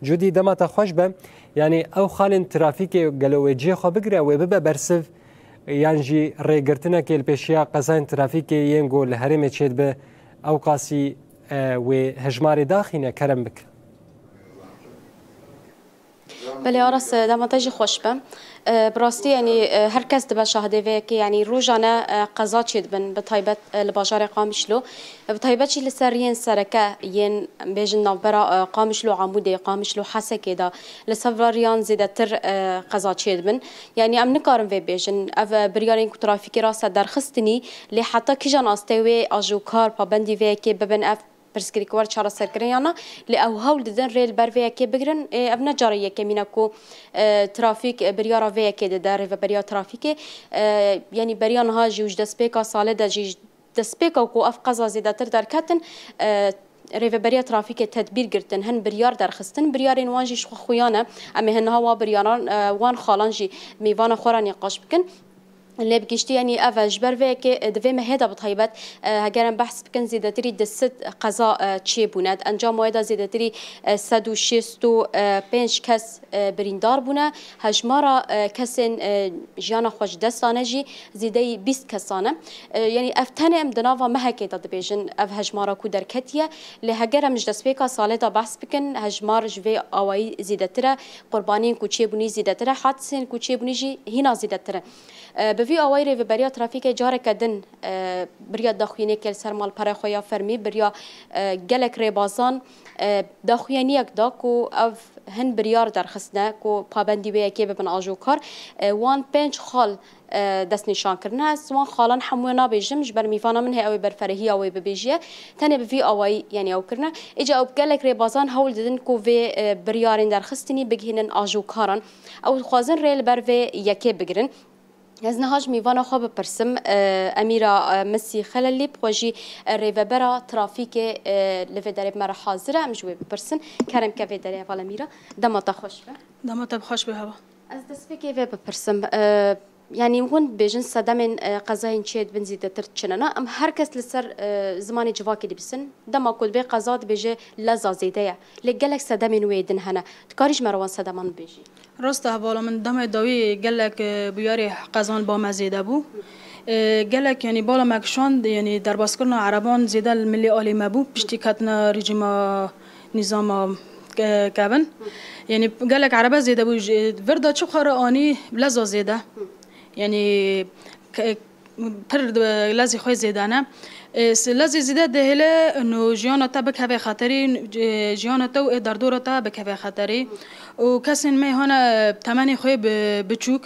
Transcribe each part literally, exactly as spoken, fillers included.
Cudî, dema te xweş be. Yanî ew xalên trafîkê gelo wê cihê xwe bigire, wê bibe bersiv, yan jî rêgirtinekê li pêşiya qezayên trafîkê yên ku li herêmê çêdibe, ew qasî, e, wê hejmarê daxîne, kerem bike. Belê Aras, e, dema te jî xweş be. E, bi rastî, yanî, e, her kes dibe şahidê vê yekê, yanî rojane, e, qeza çêdibin, bi taybet, e, li bajarê Qamişlo. E, bi taybet jî li ser riyên sereke yên, bêjin, navbera, e, Qamişlo Amûdê, Qamişlo Hesekê de li ser van riyan zêdetir, e, qeza çêdibin. Yanî em nikarin vê bêjin. Ev, e, biryarên ku trafîkê raste derxistinî, lê heta kîjan astê wê ajokar pabendî vê yekê bibin, ev pirsgirêk wer çareserkirin ya na, lê ew hewl didin rê li ber vê yekê bigirin. Ê, ev ne cara yekemîn e ku, e, trafîk, e, biryara vê yekê dide, rêveberiya trafîkê. E, yanî beriya niha jî û ji destpêka salê de jî, ji destpêka ku ev qeza zêdetir derketin, e, rêveberiya trafîkê tedbîr girtin, hin biryar derxistin, biryarên wan jî ji xwe xuya ne. Em ê hin niha wa biryaran, e, wan xalan jî mêvana xwe re nîqaş bikin. Lê bi giştî, yanî ev e, ji ber vê yekê, e, di vê mehê de bi taybet, e, heger em behs bikin, zêdetirî du sed qeza, e, çêbûne. Di encama wê de zêdetirî, e, sed û şêst û pênc kes, e, birîndar bûne. Hejmara, e, kesên, e, jiyana xwe ji dest dane jî zêdeyî bîst kesan e. E, yanî ev tenê em di nava mehekê de dibêjin, ev hejmara ku derketiye. Lê heger em ji destpêka salê de behs bikin, hejmar ji vê awayî zêdetir e, qurbaniyên ku çêbûnî zêdetir e, hadisên ku çêbûnî jî hîna zêdetir in. E, bi vî awayî rêveberiya trafîkê careke din, e, biriya daxuyaniyekê li ser malperê xwe ya fermî, biriya, e, gelek rêbazan, e, daxuyaniyek da ku ev hin biryar derxistine ku pabendî wê yekê bibin ajokar. E, wan pênc xal, e, destnîşan kirine. Ez wan xalan hemû nabêjim, ji ber mîvana min heye ew ê berferehiya wê bibêjiye. Tenê bi vî awayî, yanî ew kirine. Îca ew gelek rêbazan hewl didin ku vê, e, biryarên derxistinî bigihînin ajokaran. Ew dixwazin rê li ber vê yekê bigirin. Ez niha ji mîvana xwe bipirsim, e, Emîra, e, Misî Xelelî, bi xwe jî, e, rêvebera trafîkê, e, li vê derê bi me re hazir e, em ji wê bipirsin. Kerem ke vê derê heval Emîra. Dema te xweş be. Dema te bi xweş be heval. Ez destpêkê vê bipirsim. E, yanî hûn dibêjin sedemên, e, qezayên çêdibin zêdetir çi ne? Na, em her kes li ser, e, zimanê civakê dibîsin. Dema ku dibê qeza dibêje leza zêde ye. Lê gelek sedemên wê din hene. Dikarî ji me re wan sedeman bibêjî? Rast e hevala min, demê dawî gelek, e, bûyerê qezan ba me zêde bû. E, gelek, yanî bala me kişand, yanî derbaskirina ereban zêde li milê alî me bû, piştî ketina rejîma nîzama, e, kevin. Yanî gelek erebe zêde bû, ji vir de çi xwe re anî leza zêde. Yanî ke-, pir di lezî xwe zêde ne. E, s-, lezî zêde dihêle no jiyana te bikeve xeterî, e, jiyana te û ê derdora te bikeve xeterî. Û kesên me hane temenê xwe bi-, biçûk.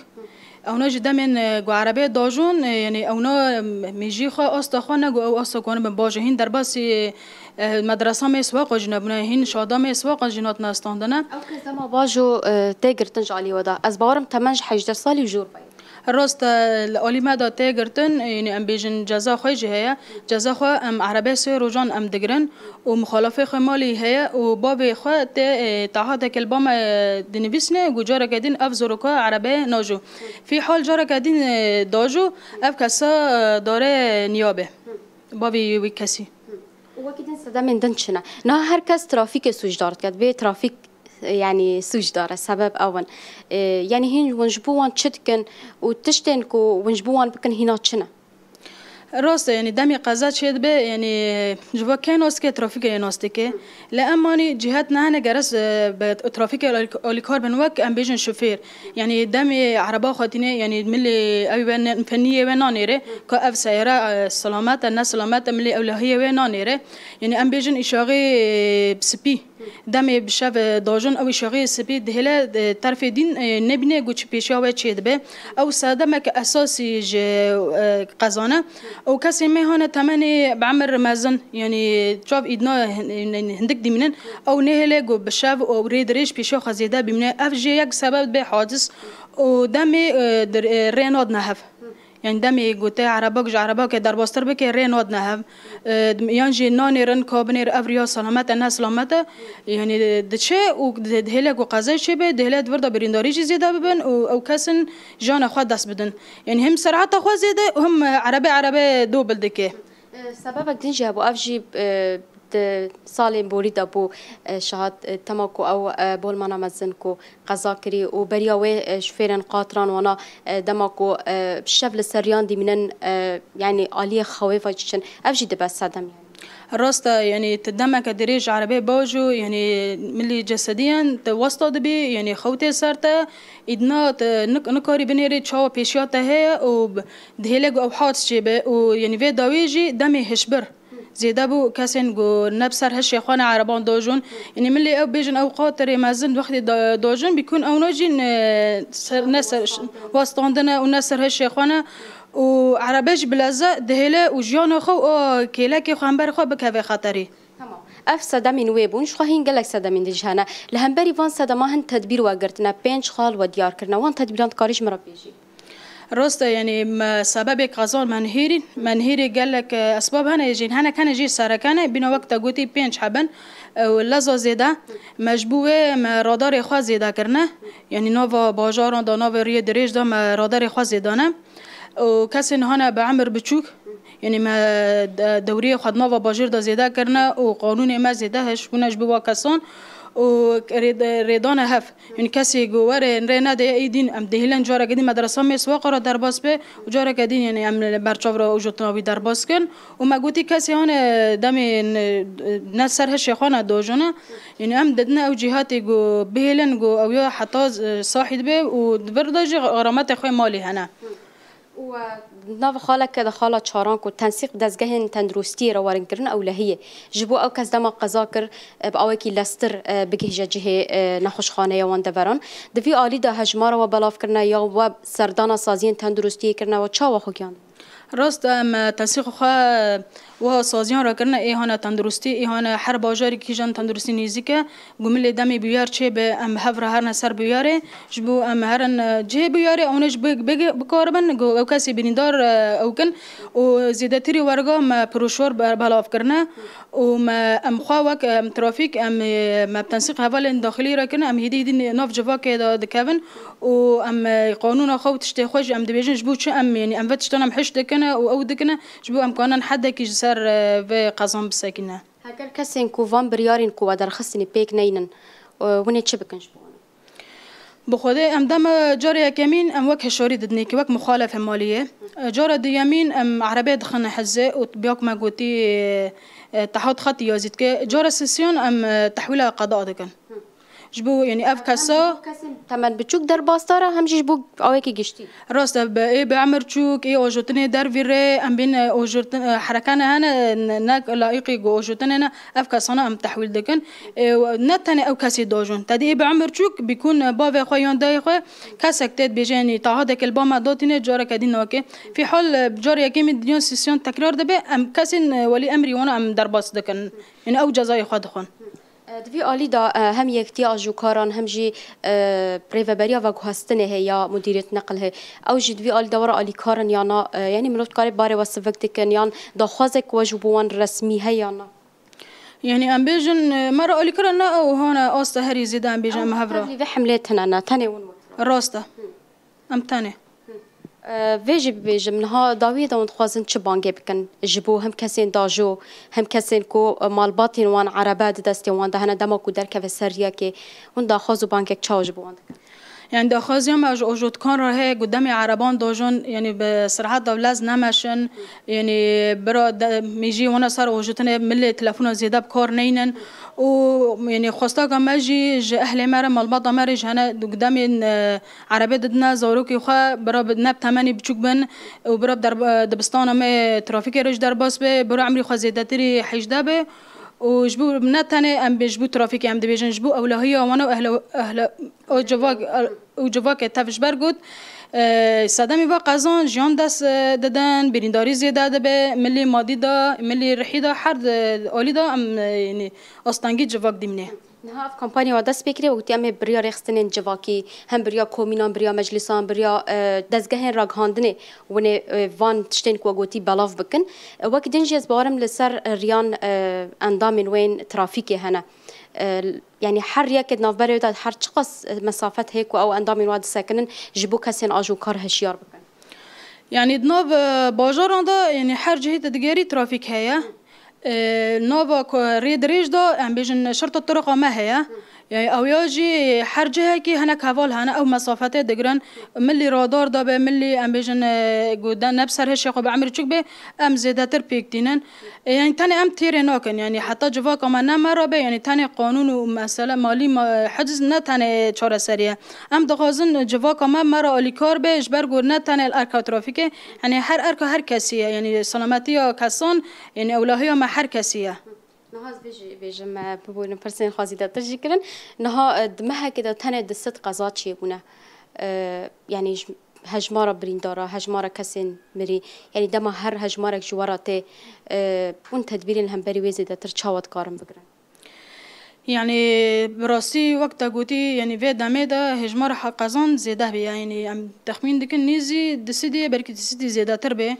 Ewna ji demên, e, ku erebê dajon, e, yanî ewna, e, mêjî xwe, asta xwe ne ku ew asta ku nibin bajo. Hîn derbasî, e, medresa me Siwaqa jî nebûne, hîn şada me Siwaqa jî natine standine. Ew kes dema bajo, e, tê girtin ji alî we de. Ez bawerim temen ji hejdeh salî û jor be. Rast e, li alî me de tê girtin, yanî em bêjin ceza xwe jî heye. Ceza xwe em erebê sê rojan em digirin û muxalefê xwe malî heye û bavê xwe tê, e, tahatekê li ba me, e, dinivîsine ku careke din ev zoroka erebê najo. Fîhal careke din, e, dajo, ev kesa, e, dare niyabe. Bavê wî kesî. Û wekî din sedemên din çi ne? Niha her kes trafîkê sûcdar dike. Dibê trafîk, e, yanî sûcdar e, sebeb ew in. E, yanî hîn hûn ji bo wan çi dikin û tiştên ku hûn ji bo wan bikin hîna çi ne? Rast e, yanî demê qeza çêdibe, yanî ji bo kê nas dike, trafîkê nas dike. Lê em anî cihet nehene geres, e, bi trafîkê alî-, alîkar bin, wek em bêjin şofêr. Yanî demê ereba xwe tîne, yanî milê ew wê ne-, feniyê wê nanêre, ka ev seyara, e, selamet e, ne selamet e, milê ewlehiyê wê nanêre. Yanî em bêjin îşaxê, e, spî. Demê bi şev, e, dajin ew îşaxê spî dihêle, e, terfê dîn, e, nebîne ku çi pêşiya wê çêdibe. Ew sedemeke esasî ji, e, qezan e. Û kesên me hane temenê bi emir mezin, yanî çav îdna hin-, hin-, hindik dimînin. Ew nehêle ku bi şev û rê dirêj pêşiya xwe zêde bimîne. Ev jê yek sebeb dibe hadis û demê, e, dir-, e, rê nadine hev. Yanî demê ku tê erebak ji erebakê derbastir bike, rê nadine hev. E, yan jî nanêrin ka binêr ev riya selamet e, ne selamet e. Yanî diçe û di-, dihêle ku qezayê çêbe, dihêle di vir de birîndarî jî zêde bibin û ew kesin jiyana xwe dest bidin. Yanî him sereta xwe zêde û him, e, erebê erebê dobil dike. E, sebebek din jî hebû, ev jî, e, Di salên borî de bû, e, şahat, e, dema ku ew, e, bolmana mezin ku qeza kirî û beriya wê, e, şofêrên qatiran wana, e, dema ku, e, şev li ser riyan dimînin, e, yanî aliyê xewê ve çi çin. Ev jî dibe sedem yanî. Rast e, yanî tu demeke dirêj erebê bajo, yanî milî cesediyen tu westa dibî, yanî xew tê ser te, îdna tu nik-, nikarî binêrî çawa pêşiya te heye û b-, dihêle ku ew hadis çêbe û yanî vê dawiyê jî demê hişbir zêde bû, kesên ku ne bi ser hişê xwe ne ereban dojin. Yanî milê ew bêjin ew qatirê mezin wextê da-, dojin bîkun ew nojîn, e, ser, ne ser westandine û ne ser hişê xwe ne. Û erebe jî bi leze dihêle û jiyana xwe û kêlekê xwe hemberî xwe bikeve xeterî. Tamam. Ev sedemên wê bûn, ji xwe hîn gelek sedemên din jî hene. Li hemberî van sedema hin tedbîr we girtine, pênc xal we diyar kirine. Wan tedbîran dikarî ji min re bêjî? Rast e, yanî me sebebê qezan me nihêrîn. Me nihêrî gelek, e, esbab hene, jî hinek hene jî sereke ne. Bîna wek te gotî pênc hebin, e, û leza zêde. Me ji bo wê me radarê xwe zêde kirine. Yanî nava bajaran de, navê riyê dirêj de me radarê xwe zêdane. Û kesên hane bi emir biçûk, yanî me de-, dewriyê xwe di nava bajêr de zêde kirine û qanûnê me zêde hişbûne ji bo wa kesan û rê-, rêdane hev. Yanî kesê ku were rê nede, ê dîn em dihêlin careke dîn medresa Mêswaqa re derbas be û careke dîn, yanî em li ber çav re û jotina wî derbas kin. Û me gotî kesê hane demê ne, ne ser hişê xwe ne dojine. Yanî em didine ew cîhatê ku bihêlin ku ew ya heta, e, sahî dibe û di vir de jî xerametê xwe malî hene. Û, e, di nav xaleke de, xala çaran ku tensîq dezgehên tenduristiyê re werin kirin ewlehiyê. Ji bo ew kes dema qeza kir, e, bi awekî lestir, e, bigihîje cihê, e, nexweşxaneya wan deveran. Di vî alî de hejmara we belav kirine ya we serdana saziyên tenduristiyê kirine, we çawa xwe gihand? Rast e, em, e, tensîq xwe, e, Wiha saziyan rakirine, ê hane tenduristî, ê hane her bajarî kîjan tenduristî nêzîk e. Ku milê demê bûyer çêbe, em bi hev re herine ser bûyerê. Ji bo em herin, e, cihê bûyerê, ew ne ji bi-, bi-, bikaribin, ku ew kesê birîndar, e, ew kin. Û zêdetirî werga me piroşwar be-, belav kirine. Û me, em xwe wek, em trafîk, em, e, me bi tensiq hevalên daxilî re kirine, em hêdî hêdî nav civakê de dikevin. Û em, e, qanûna xwe û tiştê xwe jî em dibêjin, ji bo çi em, yanî em ve tiştan em hiş dikine û ew dikine. Ji bo em kanin hedekî ji ser, e, vê qezan bisekine. Heger kesên ku van biryarên ku we derxistinî pêk neynin, e, hûn ê çi bikin ji bo wan? Bi Xwedê em dema carê yekemîn em wek hişarî didinê ki wek muxalefê maliyê. E, cara duyemîn em erebê dixin hizê û biya ku me gotî, e, e, tehad xetî ya zî dike. Cara sesiyon em, e, tehwîla qeda dikin. Ji bo, yanî ev kesa kesên temen biçûk derbasdar e, hem jî ji bo awekî giştî. Rast e, bi ê bi emir çûk, ê ojotinê dervî rê, em bên, e, ojotin, e, herekane hene, ne, ne layiqî ku ojotinê ne, ev kesana em tehwîl dikin. E, ne tenê ew kesê dojin. Tedî ê bi emir çûk, bîkun, e, bavê xwe yan dayê xwe, kesek tê dibêje, yanî taha deke li ba me datîne, careke dî nake. Fîhal, e, carê yekê min diyan sesiyon tekrar dibe, em kesên, e, welî emrî wana em derbas dikin. Yanî ew cezayê xwe dixwin. E, di vî alî de, e, hem yektiya ajokaran hem jî, e, rêveberiya veguhestinê heye ya mudîriyet neqil heye. Ew jî di vî alî de we re alîkar in ya na, e, yanî mirov dikare barê we sivik dikin yan daxwazek we ji bo wan resmî heye ya na? Yanî em bêjin, e, me re alîkar in, ne ew hane asta herî zêde em bêjin em hev re. Tevlî vê hemlê tine ne, tenê hûn wek. Rast e. Em tenê. Vê jî bibêjim, niha dawiyê de hûn dixwazin çi bangê bikin ji bo him kesên dajo, him kesên ku malbatên wan erebe di destê wan de hene, dema ku derkeve ser riyekê, hûn daxwaz û bangek çawa ji bo wan dikin? Yani daxwaziya me ji ojotkan re heye ku demê ereban dajon, yani bi sirhet de lez nemeşin, yani bira de, mêjiyê wana ser ojotinê milê telefona zêde bi kar neynin û yani xwestaka me jî ji ehlê me re, malbata me re jî hene ku demên, e, Erebê didine zarokê xwe, bira bi, ne bi temenî biçûk bin û bira bi derb-, dibistana me trafîkê re jî derbas be, bira emrî xwe zêdetirî hejdeh be û ji bo ne tenê em bê, ji bo trafîkê em dibêjin, ji bo ewlehiya wan û ehle-, ehle-, û civak-, û civakê tev ji ber got, e, sedemê ve qezan jiyan dest, e, didin, birîndarî zêde dibe, milî madî de, milî rihî de, her di alî de em, e, yanî astengî civak dîmnê. Niha ev kampanya we dest pê kirê, we gotî em ê bi riya rêxistinên civakî, hem bi riya komînan, bi riya meclîsan, bi riya, e, dezgehên ragihandinê winê, e, van tiştên ku we gotî belav bikin. E, wek din jî ez bawerim li ser, e, riyan, e, endamên wên trafîkê hene. E, yanî her yekê di navberê de her çiqas, e, mesafet heye ku ew endamên we disekinin ji bo kesên ajokar hişyar bikin. Yanî di nav, e, bajaran de, yanî her cihê te digerî trafîk heye. E, nava ku rê dirêj de, em bêjin, şirta tirqa me heye. Yani, ew ya jî her cihekî hinek heval hene, ew mesafetê digirin. Milî radar de be, milî, em bêjin, e, ku de ne bi ser hişê xwe, bi emrê çik be, em zêdetir pêk tînin. E, yani, tenê em têrê nakin. Yani, heta civaka me ne me re be, yani, tenê qanûn û mesele malî ma-, hiciz ne tenê çareserî ye. Em dixwazin civaka me, me re alîkar be, ji ber ku ne tenê li erka trafîkê, yani, her erka her kesî ye. Yani, selametiya kesan, yani, ewlahiya me her kesî ye. Niha ez vê jî bêjim, e, bibûne pirsên xwe zêdetir jî kirin. Niha, e, di mehekê de tenê du sed qeza çêbûne. E, yanî ji hejmara birîndara, hejmara kesên mirî, yanî dema her hejmarek ji we re tê, e, hûn tedbîrên li hemberî wê zêdetir çawa dikarin bigirin? Yanî bi rastî wek te gotî, yanî vê demê de hejmara he-, qezan zêde bûye. Yanî em texmîn dikin nêzî du sedî, belkî du sedî zêdetir bê.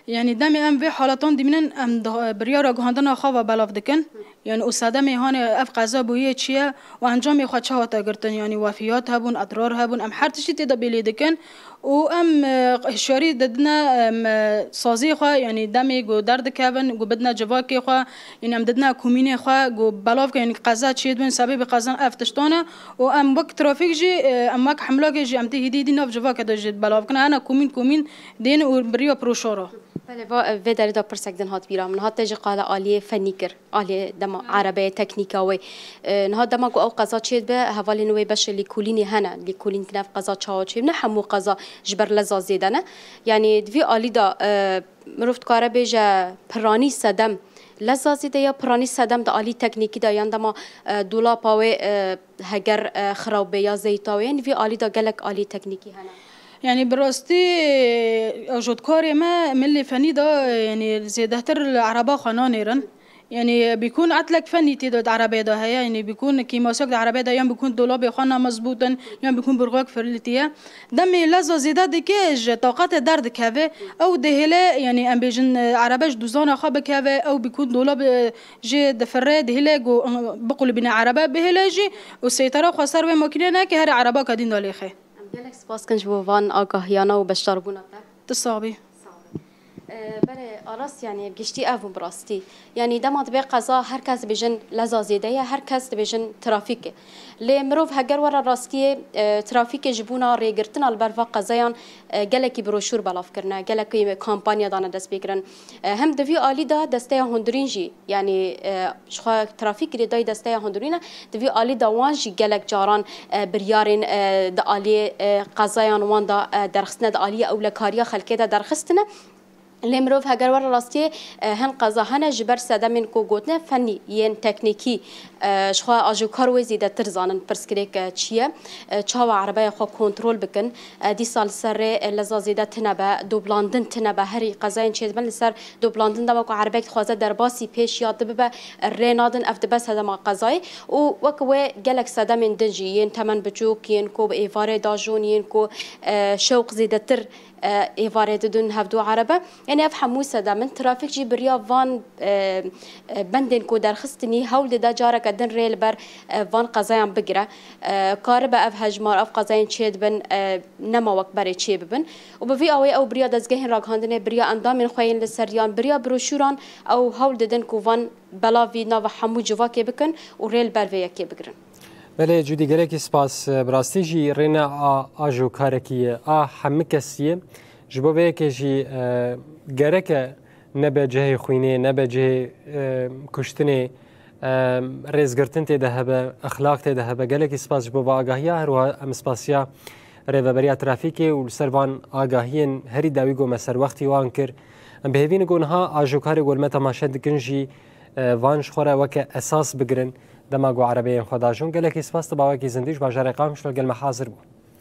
Yanî demê em vê halatan dimînin, em di, biryara guhandina xwe ve belav dikin. Yanî û sedemê hanê ev qeza bûye çi ye û encamê xwe çi hate girtin. Yanî wefiyat hebûn, edrar hebûn, em her tiştî tê de bêlê dikin û em, e, hişyarî didine, em, e, saziyê xwe, yanî demê ku derdikevin, ku bidine civakê xwe, yanî em didine komînê xwe, ku belav ke, yanî qeza çêdibin, sebebê qezan ev tiştan e û em wek trafîk jî, e, em wek hemlakê jî em tê hîdî hîdî nav civakê de jî belav kin. Hene komîn komîn Dên û biriya proşora. Belê, va, vê derê de pirsek din hat bîra min. Hat te jî qala aliyê fenî kir, aliyê dema erebeyê teknîka wê. E, niha dema ku ew qeza çêdibe, hevalên wê beşê lîkolînê hene. Lîkolîn kine ev qeza çawa çêbine, hemû qeza ji ber leza zêde ne. Yanî di vî alî de, e, mirov dikare bêje piranî sedem leza zêde ya piranî sedem di alî teknîkî de yan dema, e, dolapa wê, e, heger, e, xirab be ya zeyta wê, yanî vî alî de gelek alî teknîkî hene. Yanî bi rastî, e, jotkarê me milê fenî de, e, yanî zêdetir li ereba xwe nanêrin. Yanî bîkûn etlek fenî tê de di erebê de heye, yanî bîkûn kîmasek di erebê de yan bîkûn dolabê xwe namezbût in, yan bîkûn burxek firlitiye. Demê leza zêde dike ji taqetê derdikeve, ew dihêle, yanî em bêjin, e, erebe ji dûzana xwe bikeve, ew bîkûn dolab, e, jê difire, dihêle ku, e, biqulibîne erebe, bihêle jî û seytera xwe ser wê makînê neke, here erebaka din de lêxe. Em gelek spas kin ji bo van agahiyana û beşdarbûna te. Tu sax bî. Sağ ol. E, belê, Aras, yanî giştî ev bû bi rastî. Yanî dema dibe qeza, her kes dibêjin leza zêde ye, her kes dibêjin trafîk e. Lê mirov heger were rastiyê, e, trafîkê ji bona rêgirtina li ber va qezeyan, e, gelekî broşûr belav kirine, gelekî kampanya dane destpêkirin. E, hem di vî alî de desteya hundirîn jî, yanî, e, ji xwe trafîk girêdayî desteya hundirîn e, di vî alî de wan jî gelek caran, e, biryarên, e, di aliyê, e, qezeyan wan de, e, derxistine, di aliyê ewlekariya xelkê de derxistine. Lê mirov heger were rastiyê, e, hin qeza hene ji ber sedemên ku gotine fenî yên teknîkî, e, ji xwe ajokarê wê zêdetir zanin pirsgirêk, e, çi ye, e, çawa erebeya xwe kontrol bikin. E, dîsa li ser rê, e, leza zêde tune be, doblandin tune be, herî qezayên çêdibin li ser doblandin dema ku erebek dixwaze derbasî pêş ya dibibe, e, rê nadin, ev dibe sedema qezayê. Û wek wê gelek sedemên din jî yên temen biçûk, yên ku bi êvarê dajon, yên ku, e, şewq zêdetir e, êvarê didin hevdu erebe. Yanî ev hemû sedem in. Trafîk jî biriya van, e, e, bendên ku derxistinî hewl dide careke din rê li ber, e, van qezayan bigire. E, karibe ev hejmar, ev qezayên çêdibin, e, nema wek berê çêbibin. Û bi vî awê ew biriya dezgehên ragihandinê, biriya endamên xwe yên li ser yan, biriya broşûran ew hewl didin ku van belavî nava hemû civakê bikin û rê li ber vê yekê bigirin. Belê, Cûdî, gelekî spas. Bi rastî jî rê ne a, a ji karekî ye, a hemî kesî ye. Ji bo vê yekê jî, e, gereke nebe cihê xwînê, nebe cihê, e, kuştinê, e, rêzgirtin tê de hebe, exlaq tê de hebe. Gelekî spas ji bo va agahiya, her wiha em spasiya Rêveberiya Trafîkê û li ser van agahiyên herî dawî ku me serwextî wan kir. Em bi hêvî ne ku niha ajokarê ku li me temaşe dikin jî, e, van ji xwe re weke esas bigirin dema ku erebeyên xwe dajon. Gelekî spas, tu bawekî zindî ji bajarê Qamişlo gel me hazir bû.